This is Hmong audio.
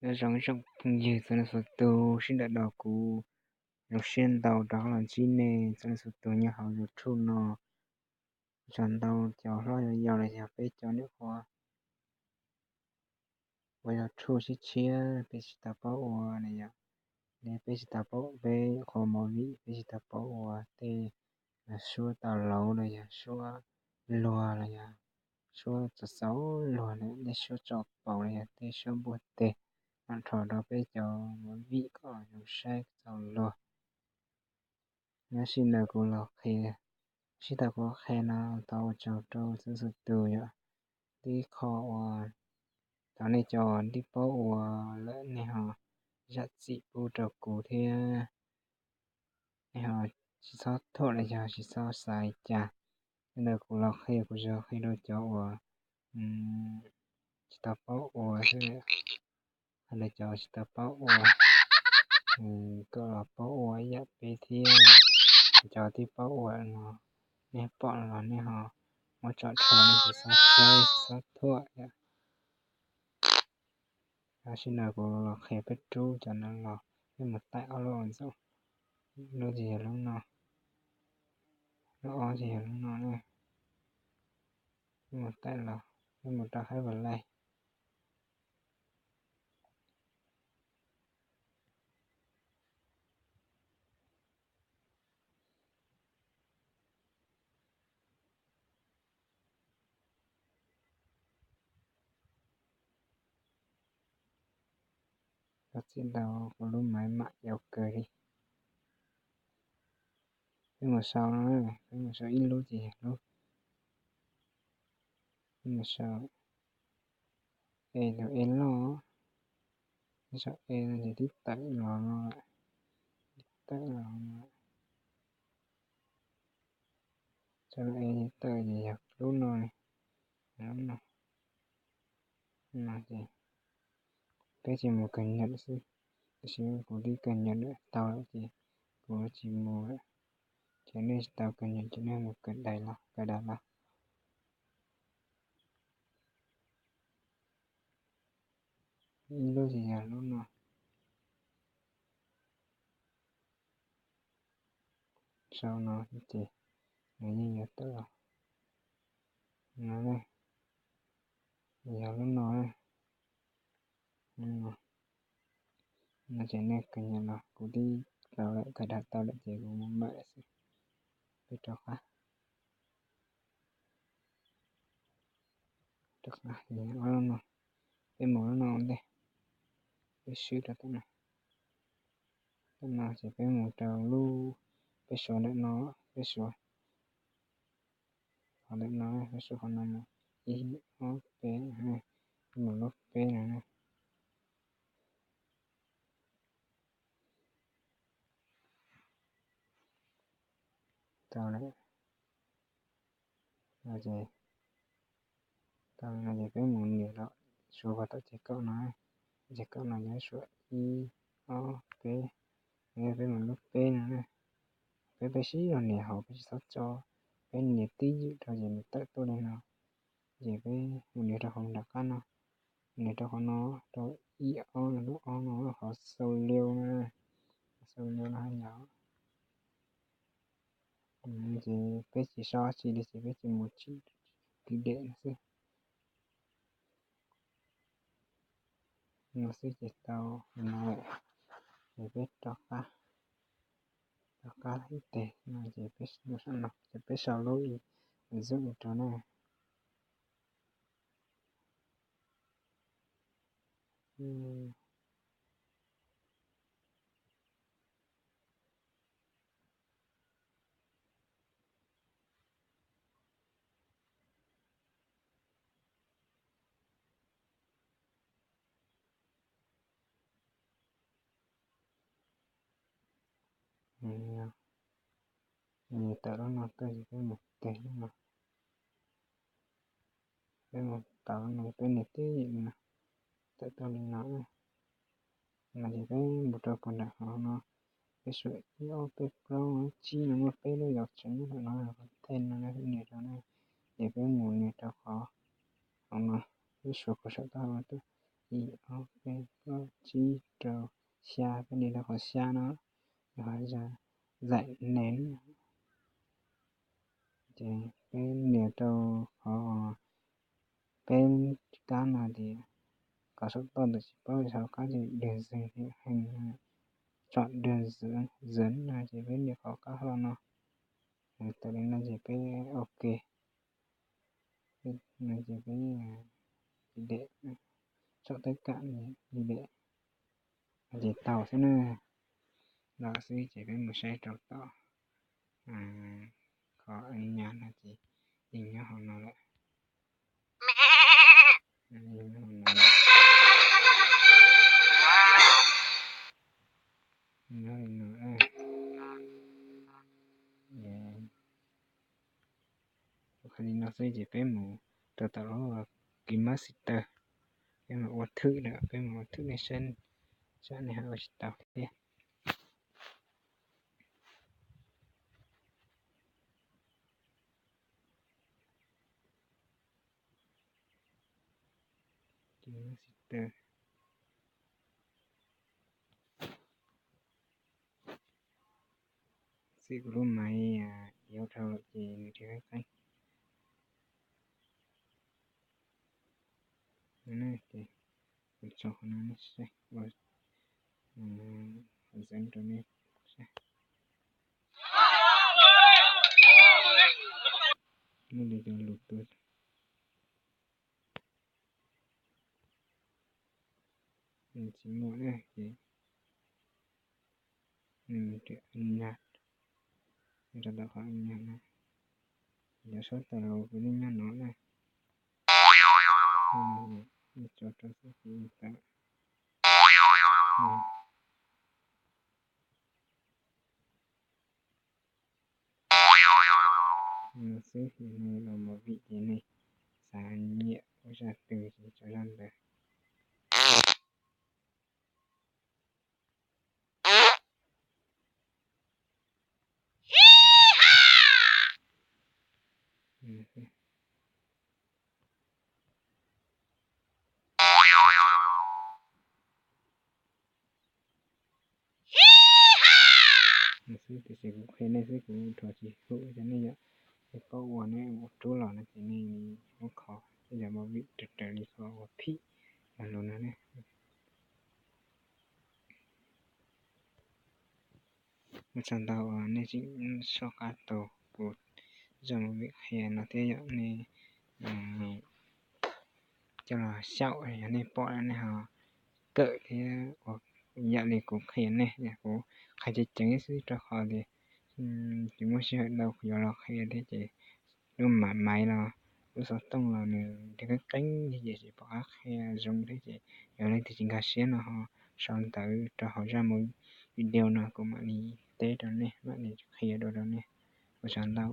Nyob zoo tsoom phooj ywg txhua leej txhua tus sawv daws, kuv zoo siab ntau rov qab los ntsib nej txhua leej txhua tus nyob hauv YouTube no. Ua tsaug ntau cov hlob yau yau los yog peb cov nyuam qhuav ua YouTube tshiab tshiab, peb tsis tau paub ua na yom, ne peb tsis tau paub, peb qhuav movie peb tsis tau paub ua tej suab tau lauv los yog suab luag los yog suab txaus txaus luag na, tej suab tso paus los yog tej suab npuaj teg, mam rho rau peb cov movie kom zoo saib txaus luag. Nyob sij ntawd kuv los qhia, sij thaum kuv qhia no thov ua tsaug rau txhua txhua tus yom. Tib qho uas thov nej cov tib paub ua lawm nej ho zam txim pub rau kuv thiab, nej ho tsis txhob thuam los yog tsis txhob xav li cas. Sij ntawd kuv los qhia, kuv tsuas qhia rau cov uas tsis tau paub ua xwb. Hais rau cov tsis tau paub ua, kom los paub ua ib yam peb thiab. Cov twb paub ua no, nej pom los nej ho muab tso rau, nej tsis txhob saib tsis txhob thuam yom. Tam sim no kuv los qhia peb rub cov no los, peb mus taim ob lub ntxoov, lub tsis yog lub no, lub ob tsis yog lub no na. Peb mus taim los, peb mus rau hab vas laij. Txhob txim ntau, kuv lub maiv mam yau kawg li. Peb mus sau no, peb mus sau ib lub ces yog lub, peb mus sau e, tus e loj, peb sau e no ces twb tawm los no, twb tawm los no. Sau e twb tawm ces yog lub no, lub no, no ces peb tsis mus kawg nyam xwb, tab sis kuv twb kawg nyam tau lawm ces kuv tsis mus lawm. Ces nej tsis tau kawg nyam ces nej mus kawg daim los, kawg daim los. Ib lub ces yog lub no. Sau no ces nws yeej yuav tawm los no ne. Yog lub no, no ces nej kawg nyam los, kuv twb tau lawm, kawg daim tau lawm ces kuv mus mam lawm xwb. Peb rov qab, rov qab ob lub no, peb mus lub no ua ntej, peb swb rau tom no. Tom no ces peb mus rau lub, peb suav ntawm no, peb suav qhov ntawm no, peb suav qhov no mus, ib ob peb, peb mus lub peb no. Tau lawm no ces, tau no ces peb mus nias rau, suav kom tau ces kaum no, ces kaum no ces suav ib ob peb, peb mus lub peb no na. Peb, peb sib zog nias hauv, peb tsis txhob tso, peb nias twj ywm rau ces nws tawm tuaj li no. Ces peb mus nias rau hauv nram qab no, nias rau qhov no, rau ib ob no, lub ob no, qhov xau liu no, xau liu no haj yam. Ces peb tsis sau tsi li ces peb tsis mus tsim kwv dem no xwb. No xwb ces tau no lawm. Ces peb rov qab, rov qab ib teg no ces peb, ces peb sau lub ib, zoom rau na. Nws tawm lub no tuaj ces peb mus teg lub no. Peb mus tau lub no, peb nias twj ywm li no, tawm tuaj li no. No ces peb mus rau puag nram qhov no, peb suav ib ob peb plaub tsib no, muaj peb lub yau tseem nyob ntawm no, qhov thej no peb nias rau na. Ces peb mus nias rau qhov, qhov no, peb suav puag saum taub hau tuaj, ib, ob, peb, plaub, tsib, rau, xya, peb nias rau qhov xya no, qhov zaim nev. Ces peb nias rau qhov peb kab no tias kom saum toj ntawm tsis paub saum qab ces dwg zws thiab heej, tsom dwg zws no ces peb nias qhov qab hlo no. Tawm li no ces peb ok. No ces peb dem, tsom tawb kam li dem, ces tau xwb na. Los xwb ces peb mus saib rau tom qhov nyas no ces yeej nyob hauv no lawm. Nyob li no, ua li no xwb ces peb mus rau tom lub KineMaster, peb mus ua thwm lawm, peb mus ua thwm nej saib, tsam nej ho ua tsis tau thiab. Xim kuv lub maiv yuav dhau lawm ces nws thiaj qeeb qeeb. Kuv tso qhov no nej saib, qhov ntawd rau nej saib. Muaj li cov lus tuaj tsis muaj na ces nyag, rau tom qhov nyag no, cov sab tas lus kuv yeej nyob no na. Tso rau xwb kuv tawm. Xwb ces nej los movie ces nej xav nyiam ua zaj twg ces tso zaj ntawd. Xwb tiam sis kuv qhia nej xwb, kuv rhuav tsis hum rau nej yom. Es paub ua nej ua rub los no ces nej muab kho tej yam movie raws raws li qhov uas phim los lus no ne. Ua tsaug ntau uas nej tseem soj qab taug kuv zaj movie qhia no thiab yom. Nej coj los xyaum, yog nej pom lawm nej ho kawm thiab ua yam li kuv qhia nej. Kuv qhia ceev ceev xwb rau qhov tias tsis muaj sij hawm ntau kuv yuav los qhia thiab ces lub maiv los lub xov tooj los nws thiaj qeeb qeeb thiab ces tsis pom qab qhia zoo thiab ces yog leej twg tsis nkag siab no ho sau ntawv rau hauv zaj movie video no kuv mam li teb rau nej, mam li qhia dua rau nej. Ua tsaug ntau.